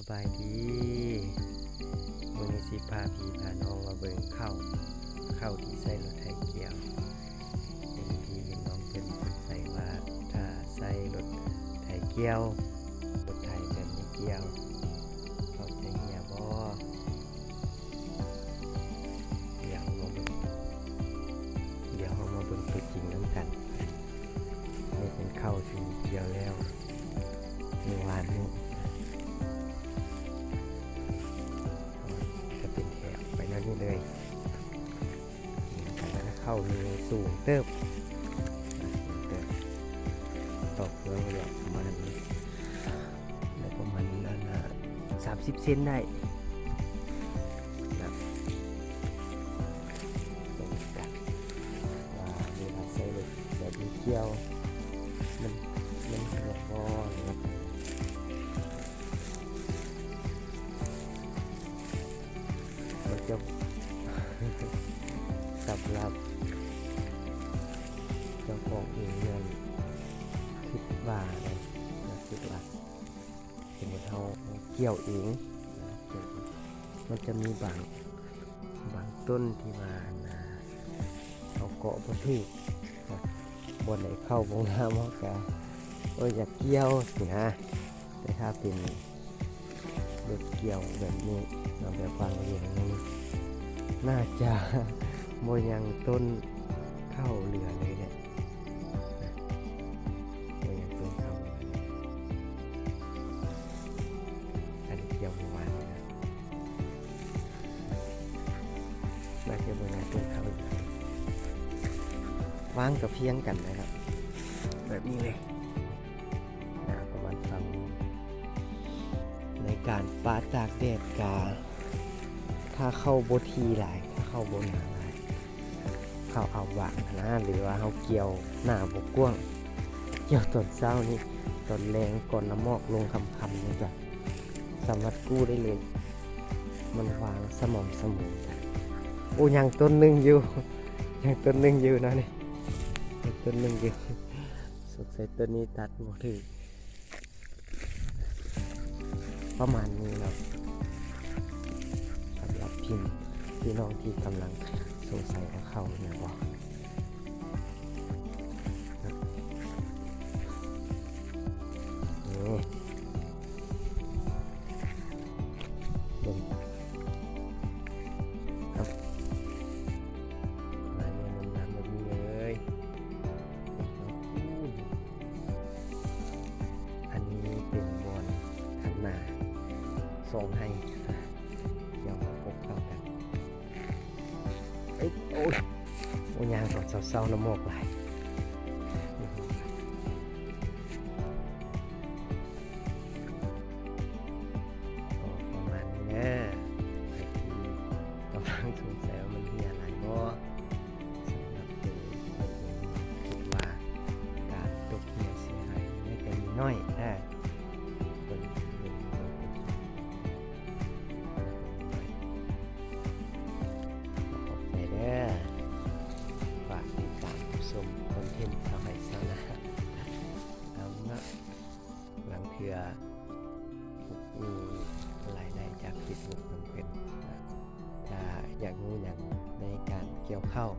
ບາຍດີ ມື້ນີ້ຊິພາພີ່ພານ້ອງມາເບິ່ງເຂົ້າ ເຂົ້າທີ່ໃຊ້ລົດໄຖກ່ຽວ. ເຫັນພີ່ເຫັນນ້ອງເພິ່ນສົງໄສວ່າ ຖ້າໃຊ້ລົດໄຖກ່ຽວ ລົດໄຖແບບນີ້ກ່ຽວ ເຂົ້າຈະເຫ່ຍບໍ່? ດຽວເຮົາມາເບິ່ງ ດຽວເຮົາມາເບິ່ງຕົວຈິງນຳກັນ. ນີ້ເປັນເຂົ້າທີ່ກ່ຽວແລ້ວມື້ວານນີ້ ຈະເປັນແຖວໄປແນວນີ້ເລີຍ. ເຂົ້ານີ້ສູງເຕີບ ສູງເຕີບ ຕອກເຄືອງແບບປະມານ ແລ້ວປະມານອັນ ສາມສິບເຊັນໄດ້ນະ. ວ່າເວລາໃຊ້ລົດແບບນີ້ກ່ຽວ ມັນ ມັນເຮັດບໍ່ ມັນຈະ ສຳລັບເຈົ້າຂອງເອງນັ້ນ ຄິດວ່ານະ ຄິດວ່າ ສົມມຸດເຮົາກ່ຽວເອງ ມັນຈະມີບາງ ບາງຕົ້ນທີ່ວ່າ ອັນນ່າ ເຮົາເກາະບໍ່ຖືກ ບ່ອນໃດເຂົ້າບໍ່ງາມ ເຮົາກະ ໂອ້ຍ ຢາກກ່ຽວຊີ້ນະ. ແຕ່ຖ້າເປັນລົດກ່ຽວແບບນີ້ເນາະ ແບບວາງລຽງນີ້ ໜ້າຈະບໍ່ຍັງຕົ້ນເຂົ້າເຫຼືອເລີຍແຫຼະ. ບໍ່ຍັງຕົ້ນເຂົ້າເຫຼືອເລີຍ ອັນກ່ຽວມື້ວານນີ້ນະ ໜ້າຈະບໍ່ຍັງຕົ້ນເຂົ້າເຫຼືອເລີຍ. ວາງກະພຽງກັນນະຄັບ ແບບນີ້ເລີຍ ໜ້າປະມານສ່ຳນີ້. ໃນການປະຕາກແດດກະ ຖ້າເຂົ້າບໍ່ຖີ່ຫຼາຍ ຖ້າເຂົ້າບໍ່ໜາຫຼາຍ ເຂົ້າເອົາຫວ່າງຫັ້ນນະ ຫຼືວ່າເຮົາກ່ຽວໜ້າບໍ່ກວ້າງ ກ່ຽວຕອນເຊົ້ານີ້ ຕອນແລງກ່ອນນ້ຳໝອກລົງຄ່ຳໆນີ້ກະສາມາດກູ້ໄດ້ເລີຍ ມັນວາງສະໝ່ຳສະເໝີ. ໂອ້ ຍັງຕົ້ນໜຶ່ງຢູ່ ຍັງຕົ້ນໜຶ່ງຢູ່ເນາະນີ້ ຍັງຕົ້ນໜຶ່ງຢູ່ ສົງໄສຕົ້ນນີ້ຕັດບໍ່ຖືກ. ປະມານນີ້ເນາະ ສຳລັບພີ່ ພີ່ນ້ອງທີ່ກຳລັງສົງໄສວ່າເຂົ້າເຫຼືອບໍ່. ນີ້ ເບິ່ງ ຄັບ ປະມານນີ້ ງາມໆແບບນີ້ເລີຍ. ອັນນີ້ເປັນບ່ອນຄັນນາສອງໄຮ່ ດຽວມາພົບເຂົ້າກັນ. ເອີຍ ໂອ້ຍ ໂອ້ຍ ຍ່າງຕອນເຊົ້າໆ ນ້ຳໝອກຫຼາຍ. ກໍປະມານນີ້ເດີ ໃຜທີ່ກຳລັງສົງໄສວ່າມັນເຫ່ຍຫຼາຍບໍ່? ສຳລັບໂຕເຮົາເອງ ຄິດວ່າການຕົກເຫ່ຍເສຍຫາຍໃນແຕ່ມີໜ້ອຍ ເບິ່ງ ເບິ່ງ ເບິ່ງ ຂອບໃຈເດີ ຝາກຕິດຕາມຊົມຄອນເທັນຊາວໄຮ່ຊາວນານຳເນາະ. ລາງເທື່ອມີລາຍໄດ້ຈາກເຟສບຸກຂອງເພິ່ນ. ຖ້າຢາກຮູ້ຫຍັງໃນການກ່ຽວເຂົ້າ